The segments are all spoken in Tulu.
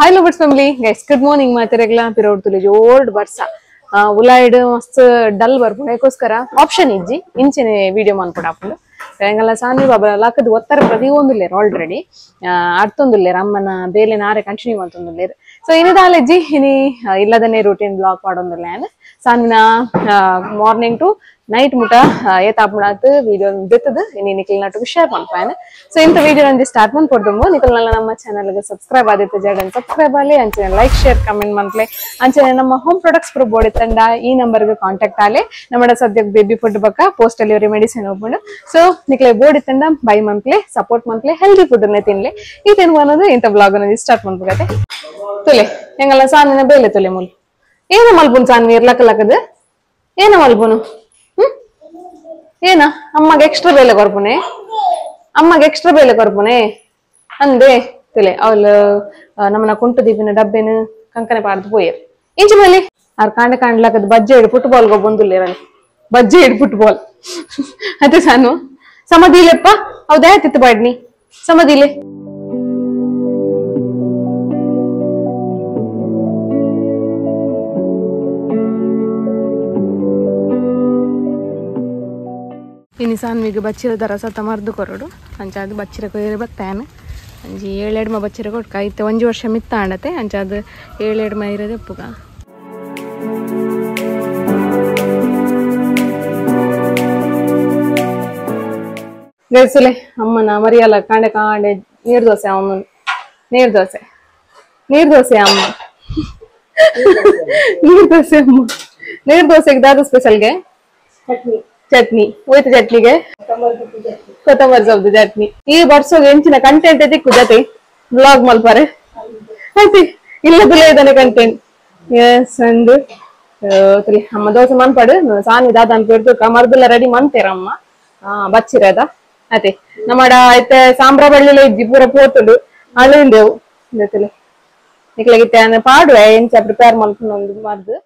Hi lovers family guys, good morning. ಮಾತಿರಗ್ಲ ಪಿರೋಡ್ತುಲೆ Joad ಬರ್ಸ ಉಲಾಯ್ಡ್ ಮಸ್ತ್ ಡಲ್ ಬರ್ಪುಂಡು ಏಕೋಸ್ಕರ ಆಪ್ಷನ್ ಇಜ್ಜಿ ಇಂಚೆನೆ ವಿಡಿಯೋ ಮನ್ಪುಡಾಪುಂಡು. ಎಂಗಲ ಸಾನ್ವಿ ಬಾಬಾ ಲಾಕದ್ ಒತ್ತರ ಪ್ರತಿಯೊಂದುಲ್ಲೇರ್ ಆಲ್ರೆಡಿ ಅರ್ತೊಂದುಲ್ಲೇರ್ ಅಮ್ಮನ ಬೇಲೆ ನಾರೆ ಕಂಟಿನ್ಯೂ ಮಲ್ತೊಂದುಲ್ಲೇರ್. ಸೊ ಇನಿ ದಾಲೆಜ್ಜಿ ಇನಿ ಇಲ್ಲದನೆ ರೂಟೀನ್ ಬ್ಲಾಗ್ ಪಾಡೊಂದುಲ್ಲೆ ಯಾನ್. ಸಾನ್ವಿನ morning to night ಮುಟ ಏತಾಪುಣಾತ್ ವಿಡಿಯೋ ದೆತ್ತದು ಇನಿ ನಿಕಲ್ ನಟುಗು ಶೇರ್ ಮನ್ಪಾಯನ್. ಸೊ ಇಂತ ವಿಡಿಯೋ ನಂಜಿ ಸ್ಟಾರ್ಟ್ ಮನ್ಪೊಡ್ದುಂಬು ನಿಕಲ್ ನಲ್ಲ ನಮ್ಮ ಚಾನೆಲ್ ಗೆ ಸಬ್ಸ್ಕ್ರೈಬ್ ಆದಿತ್ತ ಜಡನ್ ಸಬ್ಸ್ಕ್ರೈಬ್ ಆಲೆ, ಅಂಚನೆ like share comment ಮನ್ಪ್ಲೆ, ಅಂಚನೆ ನಮ್ಮ ಹೋಮ್ ಪ್ರಾಡಕ್ಟ್ಸ್ ಪ್ರೂ ಬೋಡಿ ತಂಡ ಈ ನಂಬರ್ ಗೆ ಕಾಂಟ್ಯಾಕ್ಟ್ ಆಲೆ. ನಮ್ಮ ಸದ್ಯಕ್ಕೆ ಬೇಬಿ ಫುಡ್ ಬಕ್ಕ post delivery medicine open. So ನಿಕಲೆ ಬೋಡಿ ತಂಡ ಬೈ ಮನ್ಪ್ಲೆ, ಸಪೋರ್ಟ್ ಮನ್ಪ್ಲೆ, ಹೆಲ್ದಿ ಫುಡ್ ನೆ ತಿನ್ಲೆ. ಈ ತಿನ್ವ ಅನ್ನೋದು ಇಂತ ಬ್ಲಾಗ್ ನಂಜಿ ಸ್ಟಾರ್ಟ್ ಮನ್ಪುಗತೆ. ತುಲೆ ಎಂಗಲ ಸಾನಿನ ಬೇಲೆ ತುಲೆ ಮುಲ್ ಏನ ಮಲ್ಪುನ್ ಸಾನ್ವಿ ಲಕ ಲಕದ ಏನ ಮಲ್ಪುನು ಏನ ಅಮ್ಮಗೆ ಎಕ್ಸ್ಟ್ರಾ ಬೇಲೆ ಕೊರ್ಪುನೆ, ಅಮ್ಮಗೆ ಎಕ್ಸ್ಟ್ರಾ ಬೇಲೆ ಕೊರ್ಪುನೆ ಅಂದೆ ತುಲೆ. ಅವಳು ನಮ್ಮನ ಕುಂಟು ದೀಪಿನ ಡಬ್ಬೆನು ಕಂಕನೆ ಪಾರ್ದು ಪೋಯರ್ ಇಂಚ ಮೇಲೆ ಆರ್ ಕಾಂಡ ಕಾಂಡ್ಲಕದ ಬಜ್ಜೆ ಇಡು ಫುಟ್ಬಾಲ್ ಬಂದುಲ್ಲೇರಲ್ಲಿ ಬಜ್ಜೆ ಇಡು ಫುಟ್ಬಾಲ್ ಅದೇ ಸಾನು ಸಮದಿಲೆಪ್ಪ ಹೌದಾ ತಿತ್ತು ಬಾಡ್ನಿ ಸಮದಿಲೆ. ಇನಿ ಸಾನ್ವಿಗೆ ಬಚ್ಚಿರದ ರಸ ಮರ್ದು ಕೊರಡು ಅಂಚಾದ ಬಚ್ಚಿರ ಕೊಯ್ರೆ ಬತ್ತಾನೆ ಅಂಜಿ ಏಳೆಡ್ಮ ಬಚ್ಚಿರ ಕೊಟ್ಕ ಇತ್ತೆ ಒಂಜಿ ವರ್ಷ ಮಿತ್ತ ಆಂಡತೆ ಅಂಚಾದ ಏಳೆಡ್ಮ ಇರೋದೆ ಪುಗ. ಗೈಸುಲೆ ಅಮ್ಮನ ಮರಿಯಲ್ಲ ಕಾಂಡೆ ಕಾಂಡೆ ನೀರು ದೋಸೆ ಅಮ್ಮ, ನೀರು ದೋಸೆ ನೀರು ದೋಸೆ ಅಮ್ಮ, ನೀರು ದೋಸೆ ಅಮ್ಮ. ನೀರು ದೋಸೆಗೆ ದಾದ ಸ್ಪೆಷಲ್ಗೆ ಚಟ್ನಿ ಹೋಯ್ತು, ಚಟ್ನಿಗೆ ಕೊತ್ತಂಬರಿ ಸೊಪ್ಪು ಚಟ್ನಿ. ಈ ಬರ್ಸೋಗ ಎಂಚಿನ ಕಂಟೆಂಟ್ ದಿಕ್ಕು ಜೊತೆ ಬ್ಲಾಗ್ ಮಲ್ಪಾರೆ ಆಯ್ತು ಇಲ್ಲದಲೇ ಇದ್ದಾನೆ ಕಂಟೆಂಟ್. ಎಸ್ ಅಂದು ಅಮ್ಮ ದೋಸೆ ಮನ್ಪಾಡು ಸಾನಿ ದಾದ ಅಂತ ಮರ್ದೆಲ್ಲ ರೆಡಿ ಮಂತೇರಮ್ಮ ಬಚ್ಚಿರದ ಅದೇ ನಮ್ಮಡ ಐತೆ ಸಾಂಬ್ರ ಬಳ್ಳಿಲ ಇಜ್ಜಿ ಪೂರ ಪೋತುಡು ಅಳಿಂದೆವು ಜೊತೆಲೆ ನಿಕ್ಲಗಿತ್ತೆ ಪಾಡುವೆ ಎಂಚ ಪ್ರಿಪೇರ್ ಮಲ್ಪುನ ಮರ್ದು.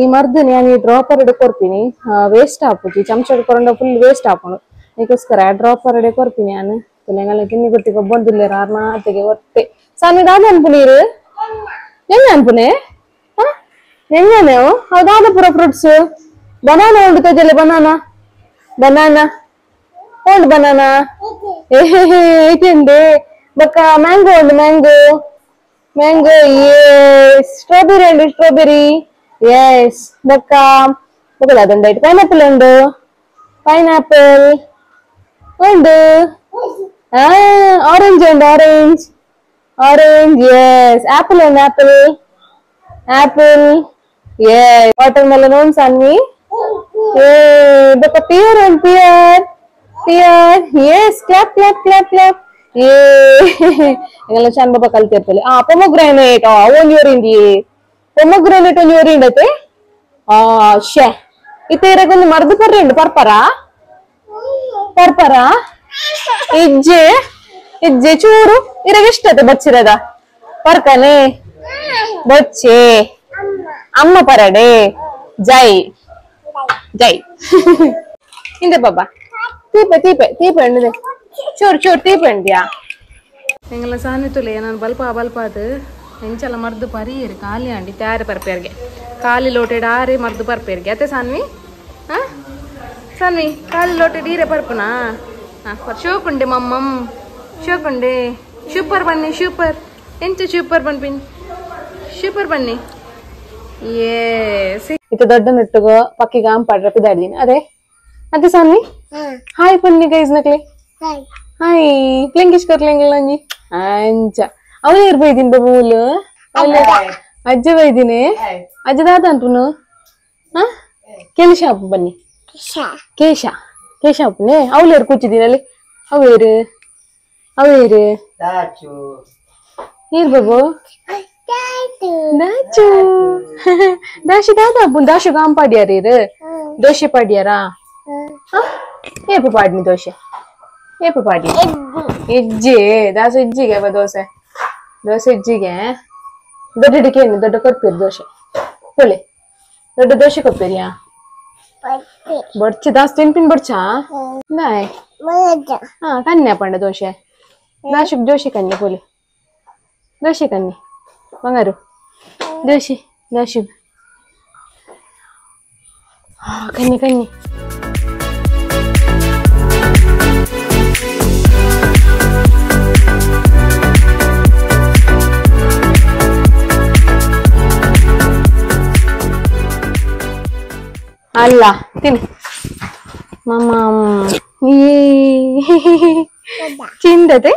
ಈ ಮರ್ದು ನಾನು ಈ ಡ್ರಾಪರ್ ಇಡ ಕೊರ್ಪಿನಿ ವೇಸ್ಟ್ ಆಪುಜಿ, ಚಮಚ ಕೊರಂಡ ಫುಲ್ ವೇಸ್ಟ್ ಆಪುಂಡು. ಅದಕ್ಕೋಸ್ಕರ ಡ್ರಾಪರ್ ಇಡ ಕೊರ್ಪಿನಿ ನಾನು. ಎಂಗಲ ಗಿನ್ನಿ ಗುತ್ತಿಗೆ ಒಬ್ಬೊಂದುಲ್ಲೇರ್ ಆರ್ನಾತೆಗೆ ಒತ್ತೆ ಸಾನಿ ದಾದ ಅನ್ಪುನೀರು ಹೆಂಗ ಅನ್ಪುನೆ ಹೆಂಗನೆ ಹೌದಾದ ಪೂರ ಫ್ರೂಟ್ಸ್ ಬನಾನಾ ಉಂಡು ತೋಜಲೆ ಬನಾನಾ ಬನಾನಾ ಉಂಡು ಬನಾನಾ ಏಕೆಂದೆ ಬಕ್ಕ ಮ್ಯಾಂಗೋ ಉಂಡು mango mango strawberry ಉಂಡು ಸ್ಟ್ರಾಬೆರಿ ಎಸ್ ಬಕ್ಕ ಬೊಕ್ಕ ಅದೊಂದು ಪೈನಾಪಲ್ ಉಂಡು ಪೈನಾಪಲ್ ಉಂಡು ಆರೆಂಜ್ ಉಂಡು orange orange S apple ಉಂಡು apple apple S water melon ಉಂಡು ಸನ್ನಿ ಬೊಕ್ಕ ಪಿಯರ್ ಉಂಡು pear pear yes clap clap clap clap ಏ ಎಂಗಲ ಚಂದ ಬಾಬಾ ಕಲ್ತಿರ್ತಲೆ. ಆ ಪೊಮೊಗ್ರಾನೇಟ್ ಒಂಜಿ ಒರಿಂದಿ ಪೊಮೊಗ್ರಾನೇಟ್ ಒಂಜಿ ಒರಿಂಡತೆ ಆ ಶೇ ಇತ್ತೆ ಇರಗೊಂದು ಮರ್ದು ಪರ್ರೆ ಪರ್ಪರ ಪರ್ಪರ ಇಜ್ಜೆ ಇಜ್ಜೆ ಚೂರು ಇರಗ ಇಷ್ಟತೆ ಬಚ್ಚಿರದ ಪರ್ಕನೆ ಬೊಚ್ಚೆ ಅಮ್ಮ ಪರಡೆ ಜೈ ಜೈ ಹಿಂದೆ ಬಾಬಾ ತೀಪೆ ತೀಪೆ ತೀಪೆ ಉಂಡಿದೆ ಚೂರು ಚೂರು ತೀಪೆ ಉಂಡಿಯಾ. ಎಂಗಲ ಸಾನಿ ತುಲೆ ನಾನು ಬಲ್ಪ ಬಲ್ಪ ಅದು ಎಂಚಲ ಮರ್ದು ಪರಿಯರು ಖಾಲಿ ಅಂಡಿ ತ್ಯಾರೆ ಪರ್ಪೇರ್ಗೆ ಖಾಲಿ ಲೋಟೆಡ್ ಆರೆ ಮರ್ದು ಪರ್ಪೇರ್ಗೆ ಅತ್ತೆ ಸಾನ್ವಿ ಹಾ ಸಾನ್ವಿ ಖಾಲಿ ಲೋಟೆಡ್ ಈರೆ ಪರ್ಪುನಾ ಶೋಕುಂಡೆ ಮಮ್ಮಮ್ ಶೋಕುಂಡೆ ಸೂಪರ್ ಬನ್ನಿ ಸೂಪರ್ ಎಂಚ ಸೂಪರ್ ಬನ್ಪಿನ್ ಸೂಪರ್ ಬನ್ನಿ ಏ ಇದು ದೊಡ್ಡ ನಟ್ಟುಗೋ ಪಕ್ಕಿಗ ಆಂಪಾಡ್ರ ಪಿದಾಡ್ದೀನಿ ಅದೇ ಅದೇ ಸಾನ್ವಿ ಹಾಯ್ ಬನ್ನಿ ಗೈಸ್ ನಕ್ಲೆ ಹಾಯ್ ಪ್ಲಿಂಗಿಶ್ ಕೊರ್ಲಿಂಗಿಲ್ಲ ಅಂಜಿ ಅಂಚ ಅವಳು ಏರ್ ಬೈದಿನಿ ಬಾಬು ಅಜ್ಜ ಬೈದಿನಿ ಅಜ್ಜ ದಾದ ಅಂಟುನು ಹಾ ಕೇಶ ಬನ್ನಿ ಕೇಶ ಕೇಶ ಅಪ್ಪನೆ ಅವಳು ಏರ್ ಕೂಚಿದ್ದೀನಿ ಅಲ್ಲಿ ಅವೇರು ಅವೇರು ನೀರ್ ಬಾಬು ದಾಚು ದಾಶಿ ದಾದಾ ದಾಶು ಗಾಂ ಪಾಡ್ಯಾರ ಇರು ದೋಷೆ ಪಾಡ್ಯಾರಾ ಏಪ ಪಾಡ್ನಿ ದೋಷೆ ಏಪ ಪಾಡಿ ಇಜ್ಜಿ ದಾಸು ಇಜ್ಜಿಗೆ ಅವ ದೋಸೆ ದೋಸೆ ಇಜ್ಜಿಗೆ ದೊಡ್ಡ ಹಿಡಿಕೆ ದೊಡ್ಡ ಕೊರ್ಪಿರ್ ದೋಸೆ ಒಳ್ಳೆ ದೊಡ್ಡ ದೋಸೆ ಕೊರ್ಪಿರಿಯಾ ಬಡ್ಚಿ ದಾಸ್ ತಿನ್ಪಿನ್ ಬಡ್ಚಾ ನಾಯ್ ಹಾ ಕನ್ಯಾ ಪಂಡ ದೋಸೆ ದಾಶುಕ್ ದೋಸೆ ಕನ್ಯೆ ಪೋಲಿ ದೋಸೆ ಕನ್ಯೆ ಬಂಗಾರು ದೋಸೆ ದಾಶು ಕನ್ಯೆ ಕನ್ಯೆ ಅಲ್ಲ ತಿನ್ನು ಮಾಮ ತಿಂದತೆ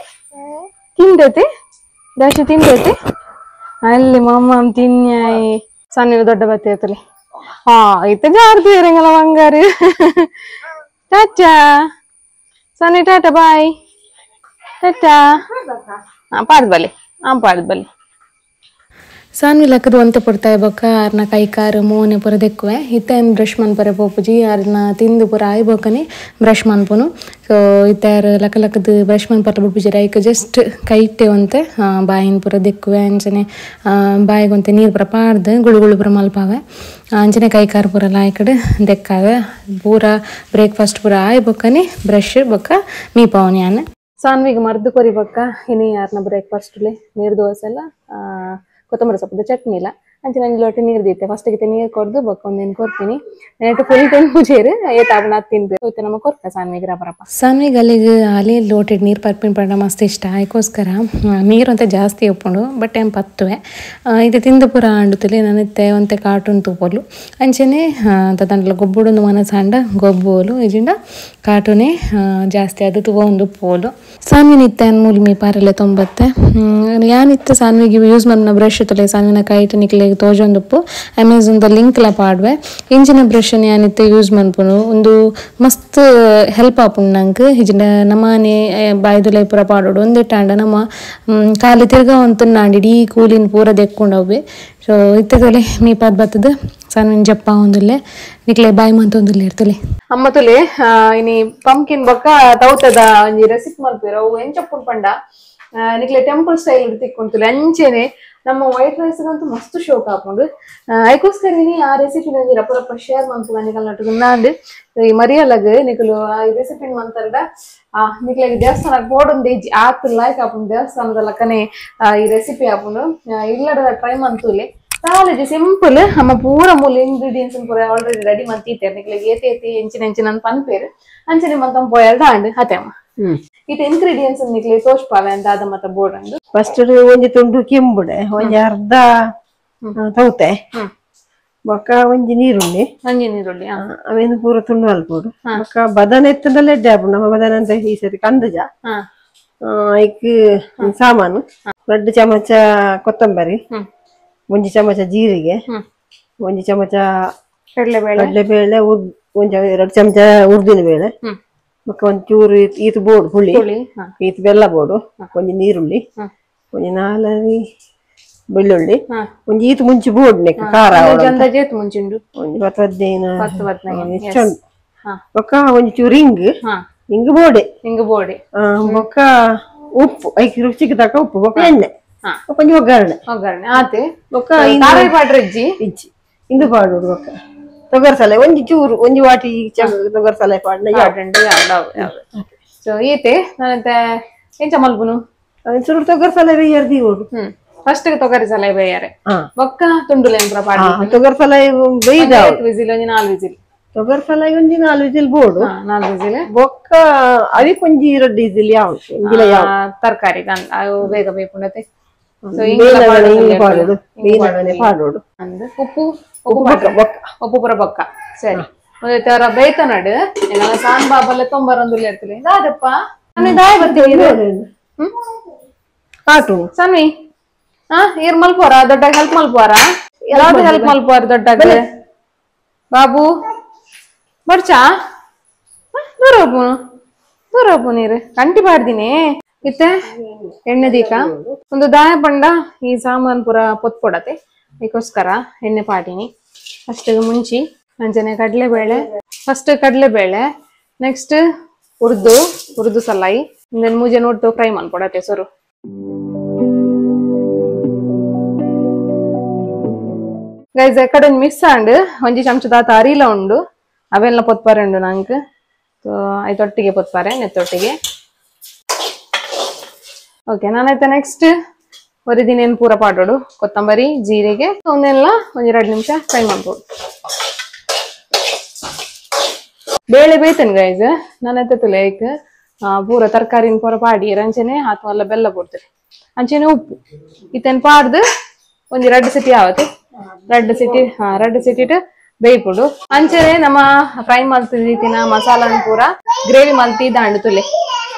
ತಿಂದತೆ ದಾಶು ತಿಂದತೆ ಅಲ್ಲಿ ಮಾಮ ತಿನ್ಯಾಯಿ ಸಣ್ಣ ದೊಡ್ಡ ಬತ್ತಿ ಆತಲೆ ಹಾ ಇತ್ತ ಜಾರ್ದು ಇರಂಗಲ್ಲ ಬಂಗಾರು ಟಾಟಾ ಸಣ್ಣ ಟಾಟಾ ಬಾಯ್ ಟಾಟಾ ಹಾ ಪಾಡ್ದು ಬಲ್ಲೆ ಹಾ ಪಾಡ್ದು ಬಲ್ಲೆ ಸಾನ್ವಿ ಲಕ್ಕದ ಒಂತೆ ಪೊಡ್ತಾಯಿ ಬೊಕ್ಕ ಆರ್ನ ಕೈ ಕಾರು ಮೋನೆ ಪೂರ ದೆಕ್ಕುವೆ ಇತ್ತೆ ಬ್ರಷ್ ಮನ್ಪರೆ ಪೋಪುಜಿ ಆರ್ನ ತಿಂದು ಪೂರ ಆಯ್ ಬೊಕ್ಕನೆ ಬ್ರಷ್ ಮನ್ಪುನು ಸೊ ಇತ್ತೆ ಆರ್ ಲಕ್ಕ ಲಕ್ಕದ ಬ್ರಷ್ ಮನ್ಪರ ಬುಡ್ಪುಜಿ ಐಕ್ ಜಸ್ಟ್ ಕೈಟೆ ಒಂತೆ ಬಾಯಿನ ಪೂರ ದೆಕ್ಕುವೆ ಅಂಚನೆ ಬಾಯಿಗೊಂತೆ ನೀರು ಪೂರ ಪಾಡ್ದು ಗುಳು ಗುಳು ಪೂರ ಮಲ್ಪಾವೆ ಅಂಚನೆ ಕೈ ಕಾರು ಪೂರ ಲಾಯ್ಕಡ್ ದೆಕ್ಕಾವೆ ಪೂರ ಬ್ರೇಕ್ಫಾಸ್ಟ್ ಪೂರ ಆಯ್ ಬೊಕ್ಕನೆ ಬ್ರಷ್ ಬೊಕ್ಕ ಮೀಪಾವನಿ ಯಾನ್ ಸಾನ್ವಿಗೆ ಮರ್ದು ಕೊರಿ ಬೊಕ್ಕ ಇನಿ ಯಾರ್ನ ಬ್ರೇಕ್ಫಾಸ್ಟ್ ನೀರು ದೋಸೆ ಎಲ್ಲ ಕೊತ್ತಂಬರಿ ಸೊಪ್ಪು ಚಟ್ನಿ ಇಲ್ಲ ಅಂಚೆ ನಂಗೆ ಲೋಟೆ ನೀರು ದೀತೆ ಫಸ್ಟ್ ಗಿತ್ತೆ ನೀರು ಕೊಡ್ದು ಬೊಕ್ಕ ಒಂದೇನು ಕೊರ್ತೀನಿ ನೆಟ್ ಫುಲ್ ಟೈಮ್ ಪೂಜೆರು ಏತಾಪನ ತಿನ್ಬೇಕು ಹೋಯ್ತು ನಮ್ಮ ಕೊರ್ತ ಸಾನ್ವಿಗೆ ರಪರಪ್ಪ ಸಾನ್ವಿಗೆ ಅಲ್ಲಿಗೆ ಅಲ್ಲಿ ಲೋಟೆ ನೀರು ಪರ್ಪಿನ ಪಂಡ ಮಸ್ತ್ ಇಷ್ಟ ಅದಕ್ಕೋಸ್ಕರ ನೀರು ಅಂತ ಜಾಸ್ತಿ ಒಪ್ಪುಂಡು ಬಟ್ ಏನ್ ಪತ್ತುವೆ ಇದು ತಿಂದು ಪೂರ ಅಂಡುತ್ತಲೆ ನನತ್ತೆ ಒಂತೆ ಕಾರ್ಟೂನ್ ತೂಪೊಲು ಅಂಚೆನೆ ತದಂಡ್ಲ ಗೊಬ್ಬುಡೊಂದು ಮನಸಾಂಡ ಗೊಬ್ಬೋಲು ಇಜಿಂಡ ಕಾರ್ಟೂನೇ ಜಾಸ್ತಿ ಅದು ತೂವ ಒಂದು ಪೋಲು ಸಾನ್ವಿನ ಇತ್ತೆ ಮೂಲ್ಮಿ ಪಾರಲೆ ತೊಂಬತ್ತೆ ಯಾನಿತ್ತೆ ಸಾನ್ವಿಗೆ ಯೂಸ್ ಮನ್ನ ಬ್ರಷ್ ತುಲೆ ಸಾನ್ವಿನ ಕೈಟ್ ನಿಕ್ಲೆ ತೋಜೊಂದುಪ್ಪು ಅಮೆಝಾನ್ ದ ಲಿಂಕ್ ಲ ಪಾಡ್ವೆ ಇಂಜಿನ ಬ್ರಷ್ ಯಾನಿತ್ತೆ ಯೂಸ್ ಮನ್ಪುನು ಒಂದು ಮಸ್ತ್ ಹೆಲ್ಪ್ ಆಪುಂಡು ನಂಗೆ ಇಜಿಂಡ ನಮ್ಮನೆ ಬಾಯ್ದುಲೆ ಪೂರ ಪಾಡೋಡು ಒಂದಿಟ್ಟಾಂಡ ನಮ್ಮ ಕಾಲಿ ತಿರ್ಗ ಒಂತನ್ನಾಂಡ್ ಇಡೀ ಕೂಲಿನ ಪೂರ ದೆಕ್ಕೊಂಡವ್ವೆ ಸೊ ಇತ್ತೆ ತೊಲೆ ಮೀಪಾದ್ ಬತ್ತದ ಸಾನ್ವಿನ ಜಪ್ಪ ಒಂದುಲ್ಲೆ ನಿಕ್ಲೆ ಬಾಯಿ ಮಂತೊಂದುಲ್ಲೆ ಇರ್ತಲೆ ಅಮ್ಮ ತುಲೆ ಇನಿ ಪಂಪ್ಕಿನ್ ಬೊಕ್ಕ ತೌತದ ಒಂಜಿ ರೆಸಿಪಿ ಮಲ್ಪೆರ್ ಅವು ಎಂಚಪ್ಪುಂಡು ಪಂಡ ನಿಕ್ಲೆ ಟೆಂಪಲ್ ಸ್ಟೈಲ್ ತಿಕ್ಕೊಂತುಲೆ ಅಂಚೆನೆ ನಮ್ಮ ವೈಟ್ ರೈಸ್ ಅಂತೂ ಮಸ್ತ್ ಶೋಕ್ ಆಪುಂಡು ಐಕೋಸ್ಕರ ಇನಿ ಆ ರೆಸಿಪಿ ಒಂಜಿ ರಪ್ಪ ರಪ್ಪ ಶೇರ್ ಮನ್ಪುಗ ನಿಕಲ್ ನಟ್ಟುಗು ನಾಂಡ್ ಈ ಮರಿಯಲಗ್ ನಿಕುಲು ಆ ರೆಸಿಪಿ ಮಂತರ್ಡ ಆ ನಿಕ್ಲೆಗ್ ದೇವಸ್ಥಾನಕ್ಕೆ ಬೋಡೊಂದು ಇಜ್ಜಿ ಆತ್ ಲೈಕ್ ಆಪುಂಡು ದೇವಸ್ಥಾನದ ಲಕ್ಕನೆ ಈ ರೆಸಿಪಿ ಆಪುಂಡು ಇಲ್ಲಡ ಟ್ರೈ ಮಂತುಲೆ ತಾಲಜಿ ಸಿಂಪಲ್ ನಮ್ಮ ಪೂರ ಮೂಲ ಇಂಗ್ರೀಡಿಯೆಂಟ್ಸ್ ಪೂರ ಆಲ್ರೆಡಿ ರೆಡಿ ಮಂತೀತೇರ್ ನಿಕ್ಲೆಗ್ ಏತೆ ಏತೆ ಎಂಚಿನ ಎಂಚಿನ ಅಂತ ಪನ್ಪೇರು ಅಂಚನೆ ಮಂತಂ ಪೋಯಲ್ದ ಅಂಡ್ ಅತೆ ಅಮ್ಮ ಇತ್ತೆ ಇಂಗ್ರೀಡಿಯೆಂಟ್ಸ್ ನಿಕ್ಲೆ ತೋಷ್ಪಾವೆ ಅಂತ ಅದ ಮತ್ತ ಬೋರ್ಡ್ ಅಂದು ಫಸ್ಟ್ ಒಂಜಿ ತುಂಡು ಕೆಂಬುಡೆ ಒಂಜಿ ಅರ್ಧ ತೌತೆ ಬೊಕ್ಕ ಒಂಜಿ ನೀರುಳ್ಳಿ ಒಂಜಿ ನೀರುಳ್ಳಿ ಅವೇನು ಪೂರ ತುಂಡು ಮಲ್ಪೊಡು ಬೊಕ್ಕ ಬದನೆ ಎತ್ತದಲ್ಲ ಎಡ್ಡೆ ಆಪುಂಡು ನಮ್ಮ ಬದನೆ ಅಂತ ಈ ಸರಿ ಕಂದಜ ಐಕ್ ಸಾಮಾನು 2 ಚಮಚ ಕೊತ್ತಂಬರಿ 1 ಚಮಚ ಜೀರಿಗೆ 1 ಚಮಚ ಕಡಲೆಬೇಳೆ 2 ಚಮಚ ಉದ್ದಿನ ಬೇಳೆ ಬೊಕ್ಕ ಒಂಚೂರು ಈತು ಬೋಡು ಹುಳಿ ಈತು ಬೆಲ್ಲ ಬೋಡು ಒಂಜಿ ನೀರುಳ್ಳಿ ಒಂಜಿ 4 ಬೆಳ್ಳುಳ್ಳಿ ಒಂಜಿ ಈತು ಮುಂಚಿ ಬೋಡು ನೆಕ್ ಖಾರ ಮುಂಚಿಂಡು ಒಂಜಿ 10 15 ಬೊಕ್ಕ ಒಂಜಿ ಚೂರು ಹಿಂಗ್ ಹಿಂಗ್ ಬೋಡೆ ಹಿಂಗ್ ಬೋಡೆ ಬೊಕ್ಕ ಉಪ್ಪು ಐಕ್ ರುಚಿಗೆ ತಕ್ಕ ಉಪ್ಪು ಬೊಕ್ಕ ಎಣ್ಣೆ ಒಂಜಿ ಒಗ್ಗರಣೆ ಒಗ್ಗರಣೆ ಆತೆ ಬೊಕ್ಕ ಪಾಡ್ರೆ ಇಜ್ಜಿ ಇಂದು ಪಾಡೋಡು ಬೊಕ್ಕ ತೊಗರ್ ಸಲೆ ಒಂಜಿ ಚೂರು ಒಂಜಿ ವಾಟಿ ತೊಗರ್ ಸಲೆ ಪಾಡ್ನ ಸೊ ಈತೆ ನಾನಂತೆ ಎಂಚ ಮಲ್ಪುನು ಚೂರು ತೊಗರ್ ಸಲೆ ಬೇಯರ್ ದೀವೋಡು ಫಸ್ಟ್ ತೊಗರಿ ಸಲೆ ಬೇಯಾರೆ ಬೊಕ್ಕ ತುಂಡುಲೆ ಪೂರ ಪಾಡ್ ತೊಗರ್ ಸಲೆ ಬೇಯ್ದ ವಿಸಿಲ್ ಒಂಜಿ 4 ವಿಸಿಲ್ ತೊಗರ್ ಸಲೆ ಒಂಜಿ 4 ವಿಸಿಲ್ ಬೋಡು 4 ವಿಸಿಲ್ ಬೊಕ್ಕ ಅವಿಕ್ ಒಂಜಿ 2 ವಿಸಿಲ್ ಯಾವ ಒಂಜಿಲ ಯಾವ ತರಕಾರಿ ಅವು ಬೇಗ ಬೇಪುಂಡತೆ ಪಾಡೋಡು ಉಪ್ಪು ಉಪ್ಪು ಪೂರ ಬೊಕ್ಕ ಸರಿ ತರ ಬೇಯ್ತನಡು ಸಾನ್ ಬಾಬಲ್ಲ ತೊಂಬರೊಂದುಲ್ಲ ಇರ್ತಲೆ ದಾದಪ್ಪ ದಾಯ ಬರ್ತೀವಿ ಕಾರ್ಟೂನ್ ಸನ್ವಿ ಹಾ ಏರ್ ಮಲ್ಪೋರ ದೊಡ್ಡಾಗ ಹೆಲ್ಪ್ ಮಲ್ಪೋರ ಯಾವ್ದು ಹೆಲ್ಪ್ ಮಲ್ಪೋರ ದೊಡ್ಡಾಗ ಬಾಬು ಬರ್ಚಾ ದೂರ ಹೋಗ್ಬೋನು ದೂರ ಹೋಗ್ಬೋ ನೀರು ಕಂಟಿ ಪಾಡ್ದಿನಿ ಇತ್ತೆ ಎಣ್ಣೆ ದೀಕ ಒಂದು ದಾಯ ಪಂಡ ಈ ಸಾಮಾನ್ ಪೂರ ಪೊತ್ಪೊಡತೆ ಅದಕ್ಕೋಸ್ಕರ ಎಣ್ಣೆ ಪಾಟಿನಿ. ಫಸ್ಟ್ ಮುಂಚಿ ಅಂಚನೆ ಕಡಲೆಬೇಳೆ, ಫಸ್ಟ್ ಕಡಲೆಬೇಳೆ, ನೆಕ್ಸ್ಟ್ ಉರ್ದು ಉರ್ದು ಸಲಾಯಿ, then ಮೂಜೆ ನೋಡ್ತು ಫ್ರೈ ಮಾಡ್ಕೊಡತ್ತೆ ಸೊರು. ಗೈಸ್ ಎಕಡೆ ಮಿಸ್ ಆಂಡ್ ಒಂಜಿ ಚಮಚದ ಅರಿಲ ಉಂಡು ಅವೆಲ್ಲ ಪೊತ್ಪಾರೆ ಉಂಡು ನಂಗೆ. ಸೊ ಐತೊಟ್ಟಿಗೆ ಪೊತ್ಪಾರೆ ನೆತ್ತೊಟ್ಟಿಗೆ. ಓಕೆ ನಾನೈತೆ ನೆಕ್ಸ್ಟ್ ಹೊರಿದಿನೇನು ಪೂರ ಪಾಡೋಡು ಕೊತ್ತಂಬರಿ ಜೀರಿಗೆ ಅವನ್ನೆಲ್ಲ ಒಂದೆರಡು ನಿಮಿಷ ಫ್ರೈ ಮಾಡ್ಬೋದು. ಬೇಳೆ ಬೇಯ್ತೇನೆ ಗೈಸ್ ನಾನೈತೆ ಲೈಕ್ ಪೂರ ತರಕಾರಿನ ಪೂರ ಪಾಡಿ ಅಂಚೆನೆ ಆತ್ಮಲ್ಲ ಬೆಲ್ಲ ಪೊಡ್ತಾರೆ ಅಂಚೆನೆ ಉಪ್ಪು ಇತ್ತೇನು ಪಾಡ್ದು ಒಂಜಿ ರಡ್ಡು ಸಿಟಿ ಆವತ್ತೆ ರಡ್ಡು ಸಿಟಿ ರಡ್ಡು ಸಿಟಿಟ್ ಬೇಯ್ಪುಡು. ಅಂಚೆನೆ ನಮ್ಮ ಫ್ರೈ ಮಲ್ತಿನ ಮಸಾಲಾನ್ ಪೂರ ಗ್ರೇವಿ ಮಲ್ತಿ ದಾಂಡು ತುಲೆ